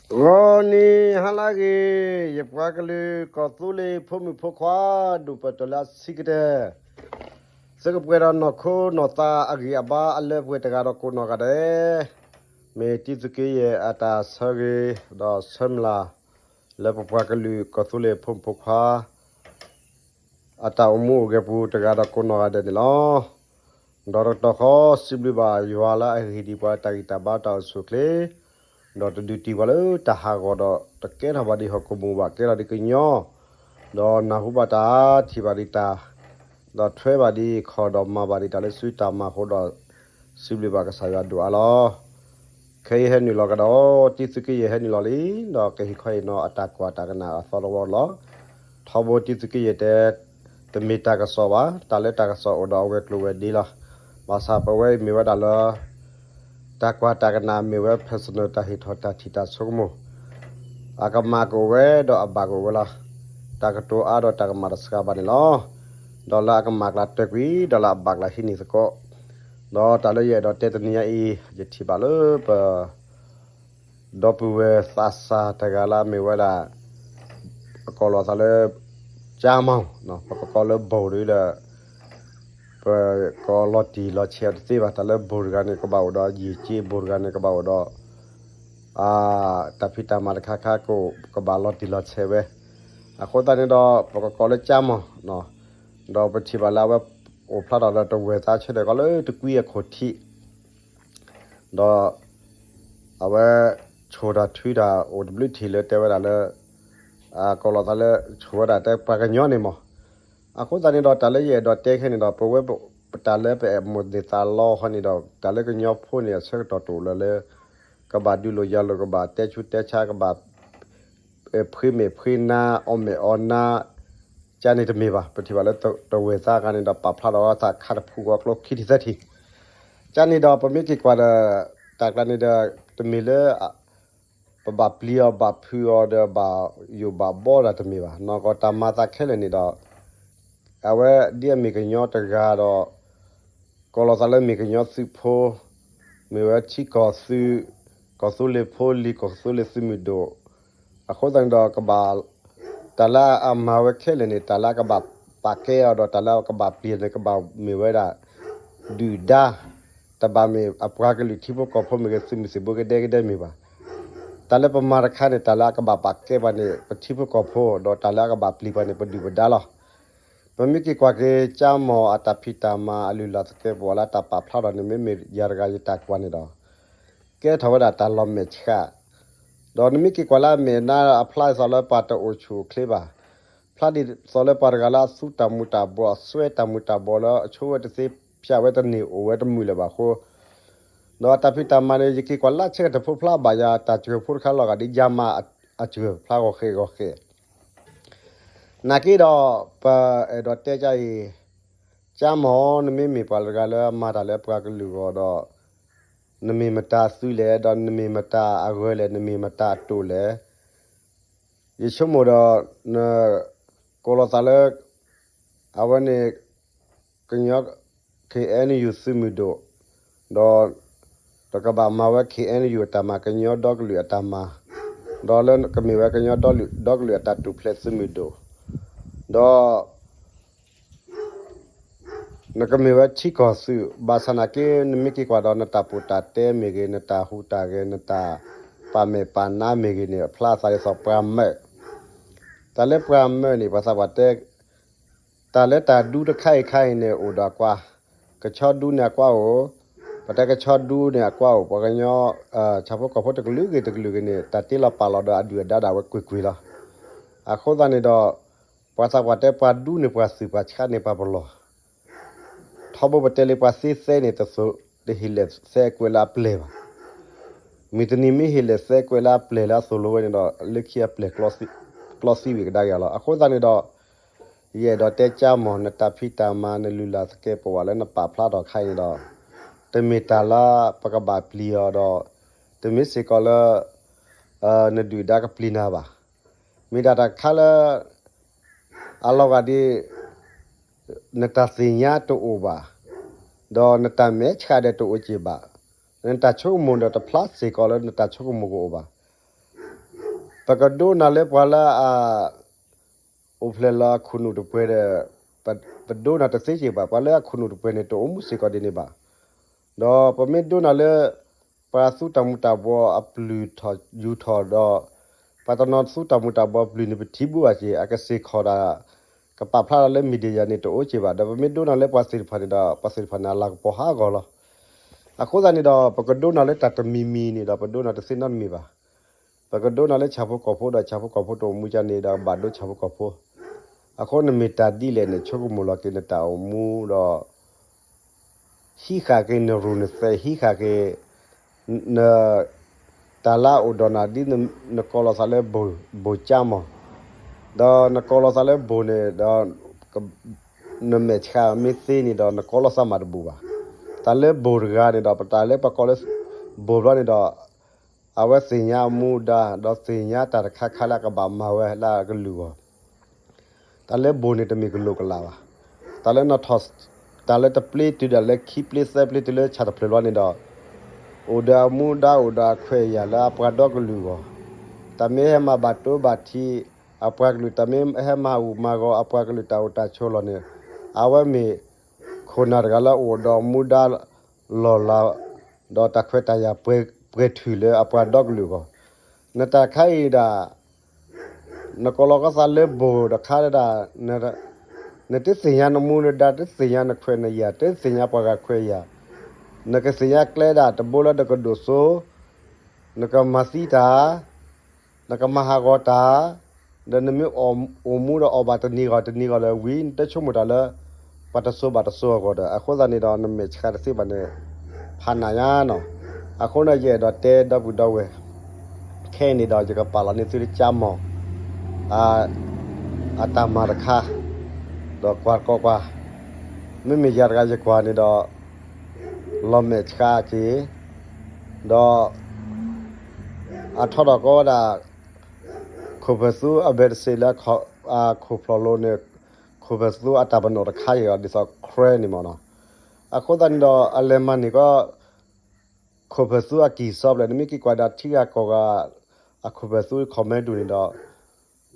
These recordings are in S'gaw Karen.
ဂီၤနံၤဟါလၢအဂ့ၤ, ယပှၤကလုာ်ကီၢ်သူလ့ၤဖိမုၣ်ဖိခွါ ဒိၣ်ပၢၢ်တီၢ်လၢအဆံးကတၢၢ်, သုကပှဲၤဒီးနီၢ်ခိနီၢ်သးအဂံၢ်အဘါအလၢပှဲၤတဂၤဒီးကိးနီၢ်ဂၤဒဲး, မ့ၢ်တံသုးက့ယဲၢ်အတၢ်ဆၢဂ့ၤဒီးဆၢမုၢ်လၢ် လၢပပှၤကလုာ်ကီၢ်သူလ့ၤဖိမုၣ်ဖိခွါ အတၢ်အိၣ်မူအိၣ်ဂဲၤပူၤတဂၤဒီးကိးနီၢ်ဂၤဒဲးန့ၣ်လီၤ. ဒီးတကတီၢ်ဃီ စံးဘျုးဘၣ်ယွၤလၢအဟ့ၣ်ဒံးပှၤတၢ်ဂံၢ်တၢ်ဘါတၢ်အိၣ်ဆူၣ်အိၣ်ချ့, ဒီးတဒုးတံၢ်ပှၤလၢတၢ်ဟးဂီၤဒီးတကဲထီၣ်ဘၣ်ဒံးဟီၣ်ခိၣ်မူဘၣ် ကဲထီၣ်ဒံးကညီ, ဒီးနၢ်ဟူဘၣ်တၢ်ထံၣ်ဘၣ်ဒံးတၢ်, ဒီးထွဲဘၣ်ဒံးခီၣ်ဒီးမၤဘၣ်ဒံးတၢ်လၢစုတၢ်မၤအဃိဒီး စံးဘျုးဘၣ်ကစၢ်ယွၤဒိၣ်အါလီၤ. ခဲအံၤဟဲနုာ်လီၤကဒီး တံသုးက့ယဲၢ်ဟဲနုာ်လီၤလံ, ဒီးကဟ့ၣ်ခီဟ့ၣ်နီၤအတၢ်ကွၢ်တၢ်ကနၣ်အသီတဝီလီၤ. ထီဘိတံသုးက့ယဲၢ်တဲ တမ့ၢ်တၢ်ကစီၣ်ဘၣ်, တၢ်လၢတၢ်ကစီၣ်အိၣ်ဒီးအဝဲၤကျိၤဝဲၤဒ့လီၤ. ဘၣ်ဆၣ်ပဝဲအံၤမ့ၢ်ဝဲဒၣ်လၢ တၢ်ကွၢ်တၢ်ကနၣ်မ့ၢ်ဝဲ personal တၢ်ဟ့ၣ်ထီၣ်တၢ်ထံၣ်တၢ်ဆိကမိၣ်, အကမၣ်ကအိၣ်ဝဲဒီးအဘၣ်ကအိၣ်ဝဲလီၤ. တၢ်ကတိၤအါဒီးတၢ်ကမၣ်တဆှးဘၣ်န့ၣ်လီၤ. ဒီးလၢအကမၣ်ကျါတၢၢ်ကွံာ် ဒီးလၢအဘၣ်ကျါဟံးန့ၢ်သကိး, ဒီးတၢ်လၢယအဲၣ်ဒိးတဲတနံၤညါအံၤ ယထံၣ်ဘၣ်လၢပ ဒီပုၢ်ဝဲၢ်သးစၢ်တဂၤလၢအမ့ၢ်ဝဲဒၣ် ပကိးလီၤသးလၢ ကၠါမီၢ်, ပကကိးလၢဘိၣ်ဒီး ပကိးလီၤတံၢ်လီၤဆဲးအီၤတသ့ဘၣ်. တၢ်လၢဘိၣ်တဂၤန့ၣ် ကဘၣ်အိၣ်ဒီးယံာ်က့, ဘိၣ်တဂၤန့ၣ် ကဘၣ်အိၣ်ဒီး တၢ်ဖံးတၢ်မၤတခါခါ ကဘၣ်လီၤတံၢ်လီၤဆဲးဝဲ. အဃိသတးန့ၣ်ဒီး ပကကိးလၢကၠါမီၢ်, ဒီးပထံၣ်ဘၣ်လၢအဝဲအိၣ်ဖျါထီၣ်ဒီးတဝဲၢ်သးဆၢထၢၣ်ကီး လၢတကွံအခိၣ်ထံး, ဒီး အဝဲ ဆိၣ်တၢ်ထုတၢ်အိၣ်တဘျုးထံၣ်လၢတဲဝဲဒၣ်လၢ ကိးလီၤသးလၢ ဆိၣ်ဝဲဒၣ်တဲပှၤကညီန့ၣ်မီၢ်. အဃိသတးန့ၣ်ဒီး တၢ်လၢယအဲၣ်ဒိးတဲခဲန့ၣ်ဒီး ပဝဲ တၢ်လၢပအဲၣ်မိၢ်သ့ၣ်သးလီဃီန့ၣ်ဒီး တၢ်လၢကညီဖိန့ၣ် အဆၢကတီၢ်တအိၣ်လၢၤလၢ ကဘၣ်ဒုးလိာ်ယၤလိာ် ကဘၣ်တဲဆူးတဲဆါ ကဘၣ် ဖှ့မဲာ်ဖှ့နါ အီၣ်မဲာ်အီနါ, ကၠါန့ၣ်တမ့ၢ်ဘၣ်. ပထံၣ်ဘၣ်လၢတဝဲၢ်သးဂၤန့ၣ်ဒီး ပာ်ဖျါထီၣ်အသးခါတဖုဂီၢ်ကျိခံထံၣ်သၢထံၣ်, ကၠါန့ၣ်ဒီး ပမ့ၢ်က့ၤကွၢ်ဒီး တၢ်ကျါန့ၣ်ဒီး တမ့ၢ်လၢ ပဘၣ်ပျံၤအီၤဘၣ်ဖုးအီၤဒီးဘၣ်ယိၣ်ဘၣ်ဘီတၢ်တမ့ၢ်ဘၣ်. နီၢ်ကီၢ်တၢ်မၤသးခဲလၢာ်န့ၣ်ဒီး အဝဲဒ်အမ့ၢ်ကညီတဂၤဒီး ကိးလီၤသးလၢမ့ၢ်ကညီသုးဖိ, မ့ၢ်ဝဲထံကီၢ်သုး, ကီၢ်သူလ့ၤဖိလံၤ ကီၢ်သူလ့ၤသုးမုၢ်ဒိၣ်, အဃိသတးန့ၣ်ဒီးကဘၣ် တၢ်လၢအမၤဝဲခဲလၢာ်န့ၣ် တၢ်လၢအကဘၣ်ပာ်ကဲအီၤဒီး တၢ်လၢအကဘၣ်ပျံၤန့ၣ် ကဘၣ်မ့ၢ်ဝဲဒၣ် ဒုၣ်ဒါ, တဘၣ်မ့ၢ်အပှၤကလုာ်ထံဖိကီၢ်ဖိမ့ၢ်ဂ့ၤ သုးမုၢ်သံၣ်ဘိကဒဲကဒဲမ့ၢ်ဘၣ်. တၢ်လၢပမၤတခါန့ၣ် တၢ်လၢအကဘၣ်ပာ်ကဲပှၤန့ၣ် ပထံဖိကီၢ်ဖိ, ဒီးတၢ်လၢအကဘၣ်ပျံၤပှၤန့ၣ် ပဒုၣ်ပဒါလီၤ. ပမ့ၢ်က့ၤကွၢ်က့ၤ ကၠါမီၢ်အတၢ်ဖံးတၢ်မၤအလုၢ်အလၢ်သကဲးပဝးလၢတၢ်ပာ်ဖျါထီၣ်န့ၣ် မ့မ့ၢ်ယၤတဂၤယတၢ်ကွၢ်န့ၣ်ဒီး ကဲထီၣ်ဝဲဒၣ်တၢ်လီၤမဲာ်ဆှး, ဒီးနမ့ၢ်က့ၤကွၢ်လၢအမဲာ်နါအဖျါဒ်သိးလၢပှၤတအိၣ်ဆူၣ်အိၣ်ချ့ဘၣ်, ဖျါဒ်သိးလၢပှၤတဂၤလၢအသူတၢ်မူၤတၢ်ဘှီး အစွဲတၢ်မူၤတၢ်ဘှီးလၢအဆိဝဲတသ့ ဖၠးဝဲတန့ၢ်အိၣ်ဝဲတမုာ်လၢၤဘၣ်အဃိ, ဒီးအတၢ်ဖံးတၢ်မၤန့ၣ် ယက့ၤကွၢ်လၢဆၢကတီၢ်ဖိဖျါဘၣ်ယၤ တၢ်စှၤဖိတခါလီၤဂာ်ဒ်ယၤမးအစှၤဖျါဂီၤဃဲးဂီၤဃဲး နာ်က့ဒီး ပအဲၣ်ဒိးတဲကါအံၤ, ကၠါမီၢ် နမ့မ့ၢ်ပှၤတဂၤလၢအမၤတၢ်လၢပှၤကလုာ်အဂီၢ်ဒီး နမ့ၢ်မတၤအသုးလဲၣ်, ဒီးနမ့ၢ်မတၤအဂၤလဲၣ်, နမ့ၢ်မတၤအတိာ်လဲၣ်. ယဆိကမိၣ်ဒီး န ကိးလီၤသးလၢ အဝဲန့ၣ် ကညီ K N U သုးမုၢ်ဒိၣ်, ဒီး တကဘၣ်မၤဝဲ K N U အတၢ်မၤ ကညီဒီကလုာ်အတၢ်မၤ, ဒီးလၢကမ့ၢ်ဝဲကညီဒီကလုာ်အတၢ်ထူၣ်ဖျဲးသုးမုၢ်ဒိၣ်, ဒီး နကမ့ၢ်ဝဲထံကီၢ်သုး ဘၣ်ဆၣ်နာ်က့ နမ့ၢ်က့ၤကွၢ်ဒီး နတၢ်ပူၣ်တၢ်တဲမ့ၢ်ဂ့ၤ, နတၢ်ဟူးတၢ်ဂဲၤ, နတၢ်ပာ်မဲာ်ပာ်နါမ့ၢ်ဂ့ၤန့ၣ် အဖျါသးဒ်သိးပှၤမၢ, တၢ်လၢပှၤမၢန့ၣ် ပှၤသးပှၢ်တဲ တၢ်လၢတၢ်ဒူတခါအံၤခါအံၤန့ၣ် အိၣ်ဒီးအကွၢ်, ကဆီဒူန့ၣ်အကွၢ်အိၣ်, ပတဲကဆီဒူန့ၣ်အကွၢ်အိၣ်, ပှၤကညီ ဆၣ်ဖိကီၢ်ဖိတကလုာ်ဂ့ၤတကလုာ်ဂ့ၤန့ၣ် တၢ်တ့လီၤပာ်လီၤဒီးအဒုၣ်အဒါဒၣ်ဝဲကွ့ၢ်ကွ့ၢ်လီၤ. အဃိသတးန့ၣ်ဒီး ပှၤသးပှၢ်တဲပှၤဒူန့ၣ် ပှၤသုးပှၤဆါန့ၣ်ပှၤပလီၢ် ထီဘိပတဲလၢပှၤသ့သဲန့ၣ် တသိးတဟ့ၣ်လဲၣ်သဲကွဲးလၢအပျဲၢ်ဘၣ်. မုၢ်တနံၤမ့ၢ်ဟ့ၣ်လဲၣ်သဲကွဲးလၢအပျဲၢ်လၢအသိၣ်လိဝဲန့ၣ်ဒီး လၢခံအပျဲၢ်ကျီသံဝံၤကဒါက့ၤလီၤ. အဃိသတးန့ၣ်ဒီး ယအဲၣ်ဒိးတဲကၠါမီၢ် နတၢ်ဖံးတၢ်မၤ နလုၢ်လၢ်သကဲးပဝးလၢနပာ်ဖျါထီၣ်ခါအံၤန့ၣ်ဒီး တမ့ၢ်တၢ်လၢပကဘၣ်ပျံၤအီၤဒီး တမ့ၢ်စ့ၢ်ကီးလၢ နဒုၣ်ဒါကပျံၤနၤဘၣ်. မ့ၢ်ဒၣ်တၢ်တခါလၢ အလီၤဂာ်ဒ် နတၢ်သ့ၣ်ညါတအိၣ်ဘၣ်, ဒီးနတၢ်မဲာ်ဆှးဒီးတအိၣ်က့ၢ်ဘၣ်, နတၢ်ဆိကမိၣ်ဒီးတဖျါစ့ၢ်ကီးလၢနတၢ်ဆိကမိၣ်ကအိၣ်ဘၣ်. ပကဒိကနၣ်လၢပှၤလၢအ အိၣ်ဖျဲၣ်လီၤအခိၣ်နူာ်တပှဲၤဒီး ပဒိကနၣ်တသ့က့ၤဘၣ်. ပှၤလၢအခိၣ်နူာ်တပှဲၤန့ၣ် တအိၣ်မူစ့ၢ်ကီးဒ်န့ၣ်ဘၣ်. ဒီးပမ့ၢ်ဒိကနၣ်လၢ ပှၤသူတၢ်မူၤတၢ်ဘှီးအပျုၢ်ထီၣ်ယူၤထီၣ်ဒီး ပှၤတနီၤသူတၢ်မူၤတၢ်ဘှီးပျုၢ်န့ၣ် ပထံၣ်ဘူးဘၣ်က့ၤ အကစ့ၢ်ခီၣ်ဒၣ် ကပာ်ဖျါလၢ media န့ၣ် တအိၣ်က့ၤဘၣ်. ဒီးပမ့ၢ်ဒိကနၣ်လၢပှၤသ့ၣ်တဖၣ်န့ၣ်ဒီး ပှၤသ့ၣ်တဖၣ်န့ၣ် အလၤကပီၤဟးဂီၤလီၤ. အဃိသတးန့ၣ်ဒီး ပကဒိကနၣ်လၢတၢ်တမံၤမံၤန့ၣ်ဒီး ပဒိကနၣ်တသ့နီတမံၤဘၣ်. ပကဒိကနၣ်လၢဆၣ်ဖိကီၢ်ဖိဒီး ဆၣ်ဖိကီၢ်ဖိတအိၣ်မူကန့ၣ်ဒီး ဘၣ်ဒိဆၣ်ဖိကီၢ်ဖိ. အဃိနမ့ၢ်တၢ်ဒ်လဲၣ်န့ၣ် ဆိကမိၣ်လီၤက့ၤနတၢ်အိၣ်မူဒီး ဟံးဃာ်က့ၤနရူၢ်နသဲး ဟံးဃာ်က့ၤ န တၢ်လၢအအိၣ်ဒီးနၤ ဒ်နကိးလီၤသးလၢ ဘိၣ်ကၠါမီၢ်, ဒီးနကိးလီၤသးလၢဘိၣ်န့ၣ်ဒီး နမဲာ်ဆှးမ့ၢ်သ့န့ၣ်ဒီး နကိးလီၤသးမးတဘူၣ်ဘၣ်. တၢ်လၢဘိၣ်တဂၤန့ၣ်ဒီး ပတၢ်လၢပကိးလၢ ဘိၣ်ဘျီန့ၣ်ဒီး အဝဲသ့ၣ်ညါအမူဒါ ဒီးသ့ၣ်ညါတၢ်တခါခါလၢအကဘၣ်မၤဝဲလၢအကလုၢ်အဂီၢ် တၢ်လၢဘိၣ်န့ၣ်တမ့ၢ်ကလိာ်ကလးဘၣ်. တၢ်လၢနထီၣ် တၢ်လၢတပျ့ၤတုၤဒၣ်လၢခံပျ့ၤသၢပျ့ၤတုၤလၢဆၣ်တဖျၢၣ်ဘျီန့ၣ်ဒီး အိၣ်ဒီးအမူဒါအိၣ်ဒီးအခွဲးအယာ်လၢအပှၤဒီကလုာ်အဂီၢ်, တၢ်မ့ၢ်ဟဲမၤဘၣ်တိဘၣ်ထံး အပှၤကလုာ် တၢ်မ့ၢ်ဟဲမၤဟူးမၤဂီၤ အပှၤကလုာ်တၢ်အိၣ်တၢ်ဆိးလီၢ်န့ၣ် အဝဲမ့ၢ်ခိၣ်နၢ်တဂၤလၢအိၣ်ဒီးမူဒါလီၢ်လၤ ဒီးတၢ်ခွဲးတၢ်ယာ်ပှဲၤထုးလၢအပှၤဒီကလုာ်အဂီၢ်, နတၢ်ခါအံၤဒၣ် နကိးလီၤကီသးလၢဘိၣ်တခါဒၣ်, နတသ့ၣ်ညါနမူနဒါ တသ့ၣ်ညါနခွဲးနယာ် တသ့ၣ်ညါပှၤဂၤခွဲးယာ်, နကသ့ၣ်ညါကျဲဒၣ်တဘိလၢနကဒိၣ်စိ, နကမၤသံတၢ်, နကမၤဟးဂီၤတၢ်, ဒီးနမ့ၢ်အိၣ်မူဒီးအီၣ်ဘၣ်တနံၤဂီၢ်တနံၤဂီၢ်လၢဝံၤ နတဆိကမိၣ်တၢ်လၢ ပှၤတစိၤဘၣ်တစိၤအဂီၢ်ဒီး အဃိသတးန့ၣ်ဒီး နမဲာ်ဆှးတသ့ဘၣ်န့ၣ် ဖးနးညါနီၤ. အဃိန့ၣ် ယအဲၣ်ဒိးတဲဒီပုၢ်ဒီဝဲၢ် ခဲအံၤန့ၣ်ဒီး ယကပာ်လီၤန့ၢ်သုလၢကၠါမီၢ် အတၢ်မၤတခါ, ဒီးကွၢ်တကီကွၢ်, မ့မ့ၢ်ယၤတဂၤယကွၢ်န့ၣ်ဒီး လီၤမဲာ်ဆှးက့ၤ, ဒီး အထီထီၣ်ကီဝဲဒၣ် ခိၣ်ဖၢၣ်သူအဘဲတစ့လၢ ခိၣ်ဖျီၣ်လိၤန့ၣ် ခိၣ်ဖၢၣ်သူအတၢ်ပနီၣ်တခါအံၤ ဒ်သိး Karen န့ၣ်မ့ၢ်နီၤ. အဃိသတးန့ၣ်ဒီး အလဲၤမၤန့ၢ်ကီ ခိၣ်ဖၢၣ်သူအကံၢ်စီဖျၢၣ်န့ၣ် မ့ၢ်က့ၤကွၢ်ဒၣ်ထံဂၤကီၢ်ဂၤ အခိၣ်ဖၢၣ်သူ comment ဒူၣ်န့ၣ်ဒီး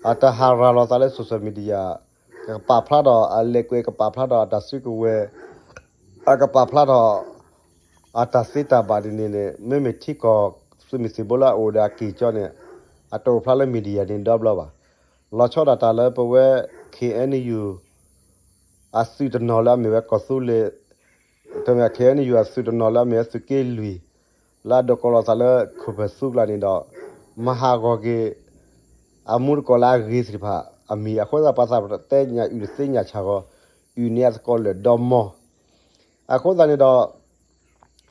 အတၢ်ဟးရၤလီၤသးလၢ social media, ကပာ်ဖျါထီၣ်အလဲၤကွဲး ကပာ်ဖျါထီၣ်အတၢ်စုကဝဲၤ, အကပာ်ဖျါထီၣ် အတၢ်သ့တၢ်ဘၣ်ဒ်န့ၣ်န့ၣ် မ့မ့ၢ်ထံကီၢ်သုးမုၢ်သံၣ်ဘိလၢအအိၣ်ဒီးအက့ၢ်ကၠီန့ၣ် အတအိၣ်ဖျါလၢ media န့ၣ်ဒီဘျီဘၣ်. လီၤဆီဒၣ်တၢ်လၢပဝဲ K N U အသုးတနီၤလၢအမ့ၢ်ဝဲကီၢ်သူလ့ၤ, တမ့ၢ် K N U အသုးတနီၤလၢအမ့ၢ်ဝဲသုးက့လွံၢ် လၢအဒိးကိးလီၤသးလၢခိၣ်ဖၢၣ်သူကျါန့ၣ်ဒီး မၤဟးဂီၤက့ၤ အမူတကိးလၢအဂ့ၤသ့ၣ်တဖၣ်အမံၤ အဃိသတး ပှၤသးပှၢ်တဲညၣ်အုၣ်တသ့ညၣ်ဆၣ်ဂီၤ အုၣ်န့ၢ်အသကိးလၢာ်ဒီမီၢ်. အဃိသတးန့ၣ်ဒီး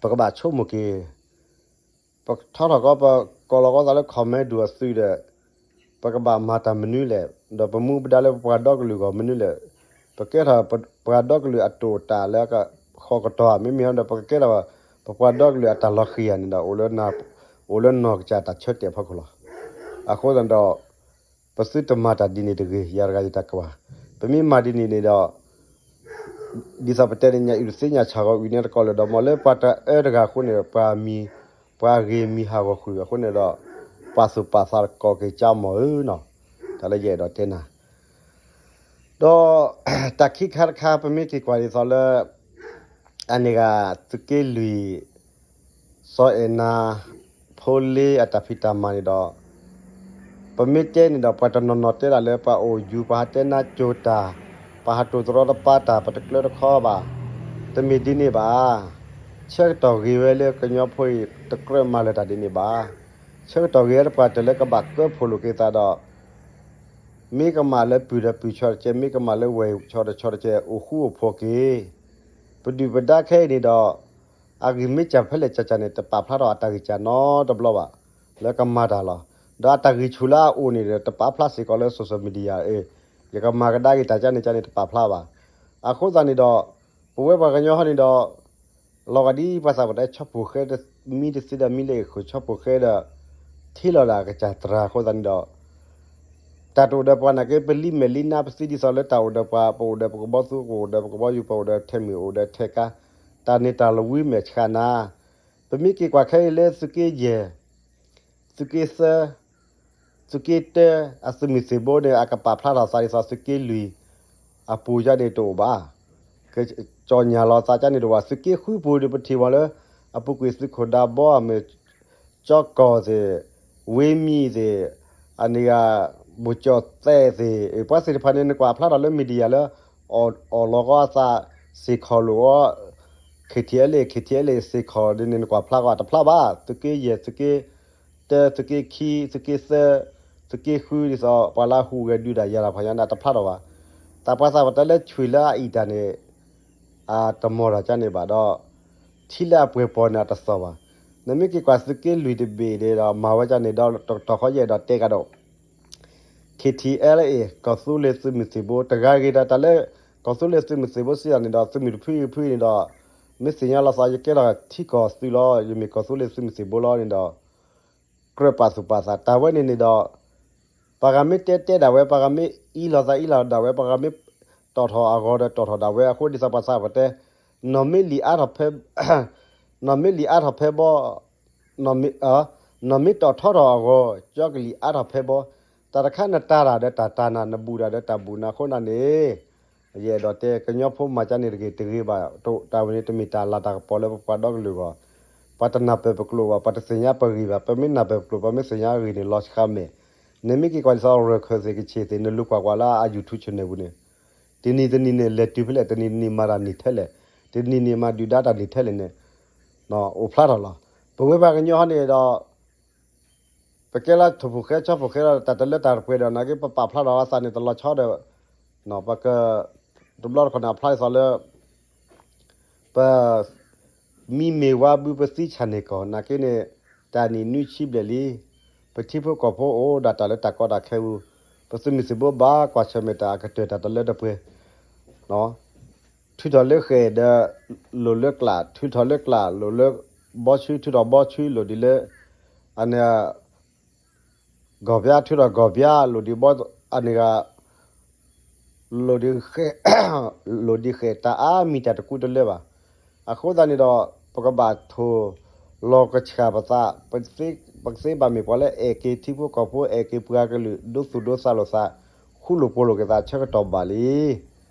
ပကဘၣ်ဆိကမိၣ်က့ၤ ပထီထီၣ်ကီ ပကိးလီၤကီသးလၢ comment ဒူၣ်အသုးဒီး ပကဘၣ်မၤတၢ်မနုၤလဲၣ်, ဒီးပမူပဒါလၢပပှၤဒီကလုာ်အဂီၢ်မနုၤလဲၣ်, ပကဲထီၣ်ပပှၤဒီကလုာ်အတၢ်အိၣ်တၢ်လၢဃီကတီၢ်ဧါ, မ့မ့ၢ်ဒီး ပကကဲထီၣ်ပပှၤဒီကလုာ်အတၢ်လီၤဃံၤဧါန့ၣ်ဒီး အိၣ်လၢနီၢ်ကစၢ်တၢ်ဆၢတဲာ်အဖီခိၣ်လီၤ. အဃိသတးဒီး ပသုတမၤတၢ်ဒ်န့ၣ်တဂ့ၤ, ယၤတဂၤယတၢ်ကွၢ်, ပမ့ၢ်မၤဒ်န့ၣ်န့ၣ်ဒီး ဒ်သိးပတဲန့ၣ် ညၣ်အုၣ်တသ့ညၣ်ဆၣ်ဂီၤ အုၣ်န့ၢ်သကိးလၢာ်ဒီမီၢ် လၢပှၤတအၢတဂၤအဃိန့ၣ် ပှၤမံၤ ပှၤဂ့ၤမံၤဟးဂီၤဃုာ်အဃိန့ၣ်ဒီး ပာ်သူၣ်ပာ်သးသကိးက့ၤကၠါမီၢ်ဧၢနီၤ. တၢ်လၢယအဲၣ်ဒိးတဲနၤ ဒီးတၢ်ခံခါတခါ ပမ့ၢ်က့ၤကွၢ်ဒ်သိးလၢ အန့ၣ်ဂၤ သုးက့လွံၢ် စီၤအဲၣ်နၤ ဖိလ့အတၢ်ဖံးတၢ်မၤန့ၣ်ဒီး ပမ့ၢ်တဲန့ၣ်ဒီး ပှၤတနီၤနီၤတဲဒၣ်လၢ ပှၤအိၣ်ယူၤ ပှၤဟးတဲနါစိၤတၢ်, ပှၤဟးတိၢ်တရီတပါတၢ်, ပတကျၢတခီဘၣ်. တမ့ၢ်ဒ်န့ၣ်ဘၣ်. ဆၢကတီၢ်ဂ့ၤဝဲလၢကညီဖိအံၤ တကြၢးမၤလၢၤတၢ်ဒ်န့ၣ်ဘၣ်. ဆၢကတီၢ်ဂ့ၤဝဲလၢပှၤတၢၢ်လၢကဘၣ်ကၢဖှိၣ်လိာ်က့ၤသးဒီး မ့ၢ်ကမၣ်လၢပုၢ်ဒီးပုၢ်ဆီတကဲ, မ့ၢ်ကမၣ်လၢဝဲၢ်ဆီတဆီတကဲ အိၣ်ဃူအိၣ်ဖိးက့ၤ. ပဒုၣ်ပဒါခဲအံၤန့ၣ်ဒီး အဂံၢ်မ့ၢ်စၢ်ဖဲလဲၣ်စၢ်စၢ်န့ၣ် တပာ်ဖျါထီၣ်အတၢ်ဂံၢ်စၢ်နီတဘျီဘၣ် လၢကမၤတၢ်လီၤ. ဒီးအတၢ်ဂံၢ်ဆူၣ်လၢအအိၣ်န့ၣ်ဒီး တပာ်ဖျါစ့ၢ်ကီးလၢ social media အ့ၣ် ယကမၤကဒါက့ၤတၢ်ကန့ၣ်ကန့ၣ် တပာ်ဖျါဘၣ်. အဃိသတးန့ၣ်ဒီး ပဝဲပှၤကညီဟီန့ၣ်ဒီး လီၤဂာ်ဒ်ပှၤသးပှၢ်တဲ ဆီၣ်ဖှိၣ်ဃဲမံတသ့ဒီးမံလၢအ့ၣ်ဃုာ် ဆီၣ်ဖှိၣ်ဃဲဒီး ထံလီၤဒၣ်အကစၢ်သရၣ်အဃိသတးန့ၣ်ဒီး တၢ်တအိၣ်ဒီးပှၤနာ်က့ ပလံၤမဲာ်လံနါ ပသံဒ်သိးလၢတၢ်အိၣ်ဒီးပှၤ ပအိၣ်ဒီးပကဘီသူ ပအိၣ်ဒီးပကဘီယူၤ ပအိၣ်ဒီးထဲမုၢ် အိၣ်ဒီးထဲကါ တၢ်န့ၣ်တၢ်လီၤဝံၤမဲာ်ဆှးနၤ. ပမ့ၢ်က့ၤကွၢ်ခဲအံၤလၢသုးက့ယဲၢ် သုးက့သၢ သုးက့တၢ အသုးမုၢ်သံၣ်ဘိန့ၣ် အကပာ်ဖျါထီၣ်သးဒ်သိးသုးက့လွံၢ် အပူၤယါန့ၣ်တအိၣ်ဘၣ်. ကကၠီၣ်ညၣ်လီၤသးကန့ၣ်တအိၣ်ဘၣ်. သုးက့ဃုပူၤဒီးပထံၣ်မးလၢ အပူၤကွံာ်သုးခိၣ်ဒးဘီအမ့ၢ် ကၠီကီၢ်သ့ၣ်, ဝ့မံၤသ့ၣ်, အန့ၣ်ဂ့ၤ ဘူၣ်ကၠီၣ်သဲးသ့ၣ်, ပှၤသ့ၣ်တဖၣ်န့ၣ် နကွၢ်ဖျါထီၣ်လၢ media လၢ အီၣ်လီၤဃီအသး စ့ၢ်ခီၣ်လိာ်အီၤ KTLA KTLA စ့ၢ်ခီၣ်ဒ်န့ၣ် နကွၢ်ဖျါဃီတဖျါဘၣ်. သုးက့ယဲၢ် သုးက့တၢ သုးက့ခံ သုးက့သၢ သုးက့ဃု ဒ်သိးပှၤလၢအဟူးဂဲၤဒုးတၢ်ယၤတၢ်ဖးညါန့ၣ် တဖျါထီၣ်ဘၣ်. တၢ်ပှၤသးပှၢ်တဲလၢဆွံၣ်လၢအအံၣ်တၢ်န့ၣ် အတမီၢ်တၢ်ကန့ၣ်ဘၣ်ဒီး ထံလၢအပှဲၤပီၤန့ၣ် အတသီၣ်ဘၣ်. နမ့ၢ်က့ၤကွၢ်သုးက့လွံၢ်တဘ့ၣ်န့ၣ်ဒီး မၤဝဲကန့ၣ်ဒီး တကတီၢ်ဃီယအဲၣ်ဒိးတဲကဒီး KTLA ကီၢ်သူလ့ၤသုးမုၢ်သံၣ်ဘိ တဂၤဂ့ၤဒီး တၢ်လၢ ကီၢ်သူလ့ၤသုးမုၢ်သံၣ်ဘိစံးတၢ်န့ၣ်ဒီး သုးမုၢ်တဖုအံၤဖုအံၤန့ၣ်ဒီး မ့ၢ်သ့ၣ်ညါလီၤသး ယကဲထီၣ်ထံကီၢ်သုးလီၤ ယမ့ၢ်ကီၢ်သူလ့ၤသုးမုၢ်သံၣ်ဘိလီၤန့ၣ်ဒီး ကြၢးပာ်သူၣ်ပာ်သး တၢ်ဝဲန့ၣ်န့ၣ်ဒီး ပှၤဂၤမ့ၢ်တဲတဲဒၣ်ဝဲ ပှၤဂၤမ့ၢ်အံးလီၤသးအံးလီၤဒၣ်ဝဲ ပှၤဂၤမ့ၢ်တီၣ်ထီၣ်အဂီၢ်ဒီးတီၣ်ထီၣ်ဒၣ်ဝဲ အဃိဒ်သိးပှၤသးပှၢ်တဲ နီၢ်မ့ၢ်လံာ်အါထီၣ်ဖဲ နီၢ်မ့ၢ်လံာ်အါထီၣ်ဖဲဘီ နီၢ်မ့ၢ်တီၣ်ထီထီၣ်အဂီၢ် ကၠီကလံၤအါထီၣ်ဖဲဘီ, တၢ်တခါနတၤတၢ်ဒီးတၢ်တၤနၤ နဘူးတၢ်ဒီးတၢ်ဘူးနၤအဃိန့ၣ် ယအဲၣ်ဒိးတဲ ကညီဖိမၤကန့ၣ်တဂ့ၤတဂ့ၤဘၣ်, တၢ်ဝဲန့ၣ်တမ့ၢ်တၢ်လၤတၢ်ကပီၤလၢပပှၤဒီကလုာ်အဂီၢ်, ပှၤတနၢ်ပၢၢ်ပကျိာ်ဘၣ်, ပှၤတသ့ၣ်ညါပဂ့ၢ်ဘၣ်, ပမ့ၢ်နၢ်ပၢၢ်ပကျိာ် ပမ့ၢ်သ့ၣ်ညါအဂ့ၢ်န့ၣ် လီၤဆှါမဲာ်, နမ့ၢ်က့ၤကွၢ်ဒ်သိးရၢၢ်ခၢၣ်သ့ၣ်ကဆ့ၣ်သ့ၣ် နလူၤကွၢ်ကွၢ်လၢအ YouTube channel ပူၤန့ၣ် တနံၤတနံၤန့ၣ် လဲၤတုၤဖဲလဲၣ်, တနံၤတနံၤမၤတၢ်နံၤထဲလဲၣ်, တနံၤနံၤမၤဒုၣ်ဒါတၢ်နံၤထဲလဲၣ်န့ၣ် အိၣ်ဖျါထီၣ်လီၤ. ပဝဲပှၤကညီဟီန့ၣ်ဒီး ပကဲလၢထိၣ်ဖိၣ်ဃဲဆီဖိၣ်ဃဲဒီး တၢ်တလၢတၢ်ပှဲၤဒီး နာ်က့ပပာ်ဖျါထီၣ်အသးန့ၣ် တလီၤဆီဒီး ပက တဘျီတခီၣ်န့ၣ် အဖျါဒ်သိးလၢ ပ မံမ့ၢ်ဝါဘုပသံဆၣ်န့ၢ်ကီၢ် နာ်က့န့ၣ် တၢ်နံၣ်နွံဆံဘျဲၣ်လံ, ပထံဖိကီၢ်ဖိအိၣ်ဒီးတၢ်လၢတၢ်ကီတၢ်ခဲအူ, ပသုးမုၢ်သံၣ်ဘိဘၣ်ကွၢ်ဆၢၣ်မဲာ်တၢ်အကတၢၢ်တၢ်တလၢတပှဲၤ ထုးထီၣ်လၢဃဲၣ်ဒီး လိၣ်လၢကျး, ထုးထီၣ်လၢကျး လိၣ်လၢဘီဆူ, ထုးထီၣ်ဘီဆူ လိၣ်ဒ်လၢ အန့ၣ် ကီၢ်ပၠါ, ထုးထီၣ်ကီၢ်ပၠါ လိၣ်ဒ်ဘီ အန့ၣ်ဂ့ၤ လိၣ်ဒ်ဃဲၣ်, လိၣ်ဒ်ဃဲၣ်တၢ်အါမံၤတၢ်တကူတလၢဘၣ်. အဃိသတးန့ၣ်ဒီး ပကဘၣ်ထိၣ်လီၤကဆှၣ်ပသး, ပကသ့ဘၣ်မ့ၢ်ပှၤလၢအဲၣ်က့ၤထံဖိကီၢ်ဖိ အဲၣ်က့ၤပှၤကလုာ် ဒိသူၣ်ဒိသးလိာ်သး ဃူလိာ်ဖိးလိာ်က့ၤသးဆၢကတီၢ်ဘၣ်လံ.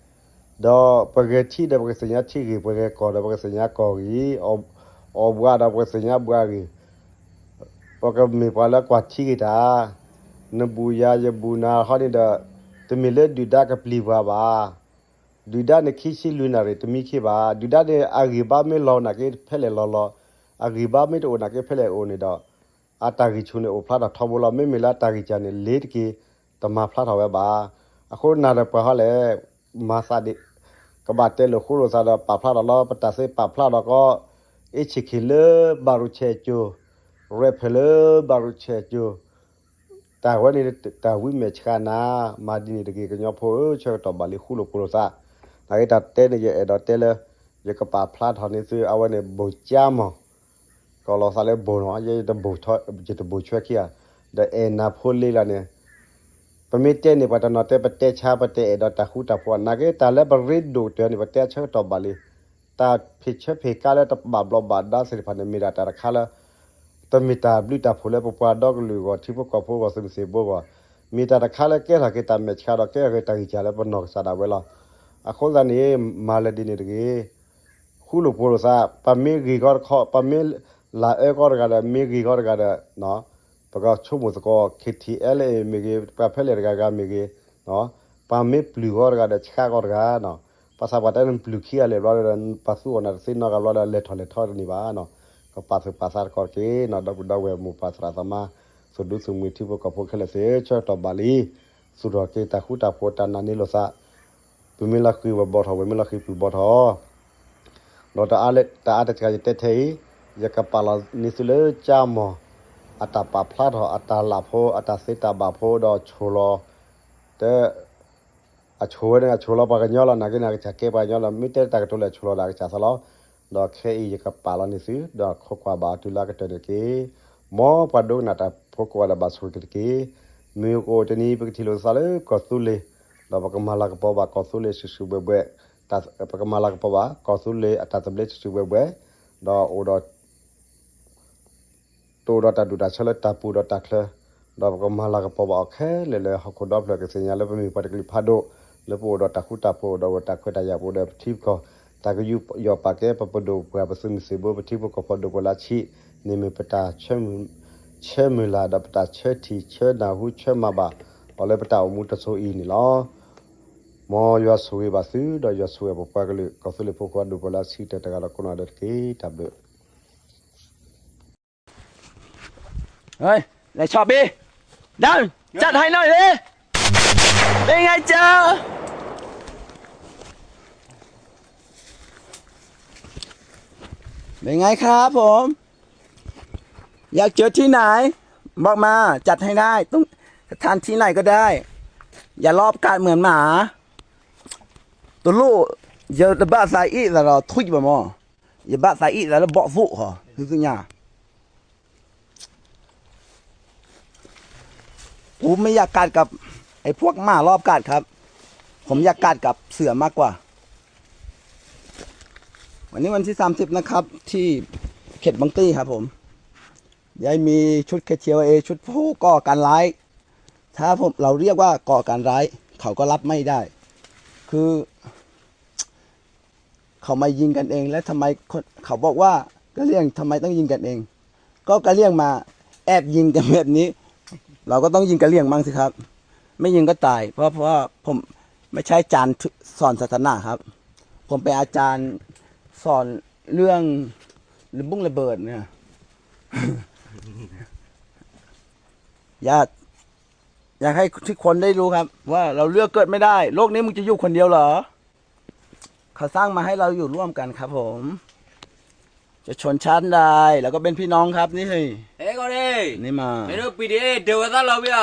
ဒီးပဂဲၤထံဒီးပကသ့ၣ်ညါထံဂ့ၢ်, ပဂဲၤကီၢ်ဒီးပကသ့ၣ်ညါကီၢ်ဂ့ၢ်, အီၣ်ဘှးဒီးပကသ့ၣ်ညါဘှးဂ့ၢ်, ပကမ့ၢ်ပှၤလၢကွၢ်ထံဂ့ၤတၢ်, နဘူးယၤယဘူးနၤဟီန့ၣ်ဒီး တမ့ၢ်လၢဒုၣ်ဒါကပျံၤပှၤဘၣ်. ဒုၣ်ဒါန့ၣ်ခံဆံလွံၢ်နၣ်ရံၣ်တမံခ့ဘၣ်. ဒုၣ်ဒါန့ၣ် အဂံၢ်ဘါမ့ၢ်လီၤနာ်က့ဖဲလဲၣ်လီၤလီၤ, အဂံၢ်ဘါမ့ၢ်တအိၣ်နာ်က့ဖဲလဲၣ်အိၣ်န့ၣ်ဒီး အတၢ်ဂံၢ်ဆူၣ်န့ၣ်အိၣ်ဖျါထီၣ်ထီဘိလီၤ. မ့မ့ၢ်လၢအတၢ်ဂံၢ်စၢ်န့ၣ် လ့ၤတက့ၤ တမၤဖျါထီၣ်ဝဲဘၣ်. အဃိနၤဒီးပှၤဟီလဲၣ်, မၤသးဒ် ကဘၣ်တဲလိာ်ဃူလိာ်သးဒီးပာ်ဖျါထီၣ်လီၤ. ပတၢ်သ့ပာ်ဖျါထီၣ်ကီး အ့ၣ်ဆံးခံလၢဘၣ်ရူၣ်ဆဲးကၠိၤ, ရဲၣ်ဖဲးလၢဘၣ်ရူၣ်ဆဲးကၠိၤ တၢ်ဝဲန့ၣ်တၢ်ဝံမဲာ်ဆှးနၤ, မၤဒ်န့ၣ်တဂ့ၤ ကညီဖိဧၢ, ဆၢကတီၢ်ဘၣ်လံ ဃူလိာ်ဖိးလိာ်သး, နာ်က့တၢ်တဲန့ၣ် ယအဲၣ်ဒိးတဲလၢ ယကပာ်ဖျါထီၣ်န့ၢ်သု အဝဲန့ၣ် ဘိၣ်ကၠါမီၢ်, ကီၢ်လီၤသးလၢဘိၣ်နီၤ, ယတဘိၣ်ဆွဲခံဂၤ, ဒီးအဲၣ်နၤဖိလ့လၢန့ၣ် ပမ့ၢ်တဲန့ၣ် ပှၤတနီၤတဲပတဲဆါ ပတဲအဲၣ်ဒိးတၢ်ဃူတၢ်ဖိး, နာ်က့တၢ်လၢပရ့ဒိၣ်ကတၢၢ်န့ၣ် ပတဲအဆၢကတီၢ်ဘၣ်လံ. တၢ်ဖံးဆၢဖံးကါလၢတဘၣ်ဘျီးဘၣ်ဒါသ့ၣ်တဖၣ်န့ၣ် မ့ၢ်ဒၣ်တၢ်တခါလၢ တမ့ၢ်တၢ်ဘျုးတၢ်ဖှိၣ်လၢပပှၤဒီကလုာ်အဂီၢ် ထံဖိကီၢ်ဖိအဂီၢ် သုးမုၢ်သံၣ်ဘိအဂီၢ်, မ့ၢ်တၢ်တခါလၢကဲထီၣ်က့ၤတၢ်မဲာ်ဆှးဒီး ကဲထီၣ်က့ၤတၢ်ဂံၢ်စၢ်လၢပနီၢ်ကစၢ်ဒၣ်ဝဲလီၤ. အဃိသတးန့ၣ် မၤလၢဒ်န့ၣ်တဂ့ၤ ဃူလိာ်ဖိးလိာ်သး, ပမ့ၢ်ဂ့ၤဂီၢ်တခီ, ပမ့ၢ်လၤအၢကီးတဂၤဒီး မ့ၢ်ဂ့ၤဂီၢ်တဂၤဒီး ပကဆိကမိၣ်သကိး KTLA မ့ၢ်ဂ့ၤ, ပှၤဖဲလဲၣ်တဂၤဂၤမ့ၢ်ဂ့ၤ, ပှၤမ့ၢ်ပျုၢ်ဂီၢ်တဂၤဒီး ဆှးဂီၢ်တဂၤ, ပှၤသးပှၢ်တဲနပျုၢ်ခံဂၤလဲၣ်ဘျီဒီး ပှၤသူအီၤနၤတသ့နီတဂၤဘျီဒီး လဲၤထီၣ်လဲၤထီတန့ၢ်ဘၣ်. ကပာ်သူၣ်ပာ်သးသကိးတက့ၢ်နီၤ ဒီပုၢ်ဒီဝဲၢ်မိၢ်ပၢ်သရၣ်သမါ, သူၣ်ဒူသူၣ်မှံၤထံဖိကီၢ်ဖိခဲလၢာ်သ့ၣ် ဆၢကတီၢ်ဘၣ်လံ, သူၣ်ထီၣ်က့ၤတၢ်ဃူတၢ်ဖိး တၢ်နာ်န့ၢ်လိာ်သး, ပမ့ၢ်လီၤဃံၤဝဲၤဘီထီၣ် ဝဲမ့ၢ်လီၤဃံၤပူၤဘီထီၣ် ဒီးတအါတစှၤယတဲထဲအံၤ, ယကပာ်လီၤန့ၢ်သုလၢကၠါမီၢ် အတၢ်ပာ်ဖျါထီၣ် အတၢ်လၢ်ဖိ အတၢ်သ့တၢ်ဘၣ်ဖိဒီးဆိၣ်လီၤ, တဲ အဆိၣ်ဝဲန့ၣ် အဆိၣ်လီၤပှၤကညီလီၤ နာ်က့န့ၣ် အကစၢ်ကဲပှၤကညီလီၤ မ့ၢ်တဲတၢ်ကတိၤလဲၣ် အဆိၣ်လီၤဒီးအကစၢ်သးလီၤ. ဒီးခဲအံၤယကပာ်လီၤန့ၢ်သု ဒီးခိးကွၢ်ဘၣ်အီၤတုၤလၢအကတၢၢ်န့ၣ်တက့ၢ်. မ်ပှၤဒိကနၣ်တၢ်ဖိကိးဂၤဒဲးဘၣ်ဆိၣ်ဂ့ၤက့ၤတက့ၢ်. မုၢ်အိၣ်တနံၤ ပကထံၣ်လိာ်သးလၢကီၢ်သူလ့ၤ, ဒီးပကမၤလၤကပီၤဘၣ်ကီၢ်သူလ့ၤစုာ်စုာ်ဘှဲဘှဲ, ပကမၤလၤကပီၤဘၣ်ကီၢ်သူလ့ၤအတၢ်သဘျ့စုာ်စုာ်ဘှဲဘှဲ, ဒီးအိၣ်ဒီး တအိၣ်ဒီးတၢ်ဒူၣ်တၢ်ဆၢလၢတၢ်ပူၤဒီးတၢ်ချၢ, ပ ဒီးပကမၤလၤကပီၤဘၣ်အီၤခဲလၢာ်လၢဟီၣ်ခိၣ်ဒီဖျၢၣ် ကသ့ၣ်ညါလၢပမ့ၢ်ပှၤတကလုာ်ဖးဒိၣ် လၢပအိၣ်ဒီးတၢ်ဃူတၢ်ဖိး ဒီးအိၣ်ဒီးတၢ်ခွဲးတၢ်ယာ် ပအိၣ်ဒီးပထံပကီၢ် တၢ်ကယူးယီၣ်ပာ်ကဲ ပပဒိၣ်ပှၤပသုးမုၢ်သံၣ်ဘိ ပထံဖိကီၢ်ဖိဒိၣ်ပှၤလၢဆံးန့ၣ် မ့ၢ်ပတၢ်ဆၢမုၢ်လၢ် ဒီးပတၢ်ဆၢထံၣ်ဆၢနၢ်ဟူဆၢမၤဘၣ်အီၤလၢပတၢ်အိၣ်မူတစိၤအံၤန့ၣ်လီၤ. မ်ယွၤဆိၣ်ဂ့ၤဘၣ်သု ဒီးယွၤဆိၣ်ဂ့ၤပပှၤကလုာ် ကီၢ်သူလ့ၤဖိခွါဒိၣ်ပှၤလၢဆံးတၢ်တဂၤဒီးကိးနီၢ်ဒဲးတက့ၢ် တၢ်ဘျုး เฮ้ย ไหนชอบพี่ ดำ จัดให้หน่อยดิ เป็นไงจ๊ะ เป็นไงครับผม อยากเจอที่ไหน บอกมา จัดให้ได้ ตรงสถานที่ไหนก็ได้ อย่ารอบกัดเหมือนหมา ตัวลูก อย่าระบาดใส่อีกแต่เราทุยบ่มอ อย่าบาดใส่อีกแต่เราเบาะፉกหอ คือคือเนี่ย ผมไม่อยากกัดกับไอ้พวกหมารอบกัดครับ ผมอยากกัดกับเสือมากกว่า วันนี้วันที่สามสิบนะครับ ที่เขตบางตี้ครับผม ได้มีชุด เค ที แอล เอ ชุดผู้ก่อการร้าย ถ้าผม เราเรียกว่าก่อการร้าย เขาก็รับไม่ได้ คือ เขามายิงกันเอง แล้วทำไมคน เขาบอกว่ากะเหรี่ยงทำไมต้องยิงกันเอง ก็กะเหรี่ยงมาแอบยิงกันแบบนี้ เราก็ต้องยิงกะเหรี่ยงบ้างสิครับ ไม่ยิงก็ตาย เพราะ เพราะว่าผมไม่ใช่อาจารย์สอนศาสนาครับ ผมเป็นอาจารย์สอนเรื่องระบุ้งระเบิดเนี่ย อยาก อยากให้ทุกคนได้รู้ครับ ว่าเราเลือกเกิดไม่ได้ โลกนี้มึงจะอยู่คนเดียวเหรอ เขาสร้างมาให้เราอยู่ร่วมกันครับผม จะชนชั้นใด แล้วก็เป็นพี่น้องครับ นี่ เฮ้ย เอ้ย ก็ดิ นี่มา မင်းတို့ ပီႇတီႇဢေႇ ဒုးဝဲသၣ်လီၤ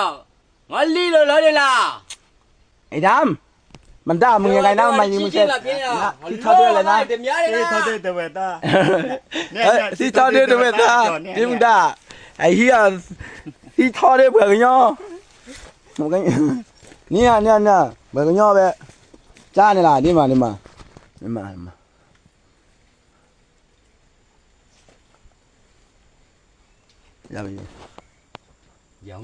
ဝံၤအီၤ ငါလံလီၤလီၤဒ်လၢ ไอ้ดำ มันด่ามึงยังไงนะ มันมายิงมึงเสร็จ ที่ท่อด้วยเลยนะ ที่ท่อด้วยเลยนะ เอ้ย ที่ท่อด้วยเดอะเวต้า ที่มึงด่า ไอ้เหี้ย ที่ท่อด้วยเผื่อกระย่อ เนี่ย เนี่ย เนี่ย เผื่อกระย่อไป จ้าเนี่ยล่ะ นี่มา นี่มา นี่มา นี่มา อย่าไป อย่า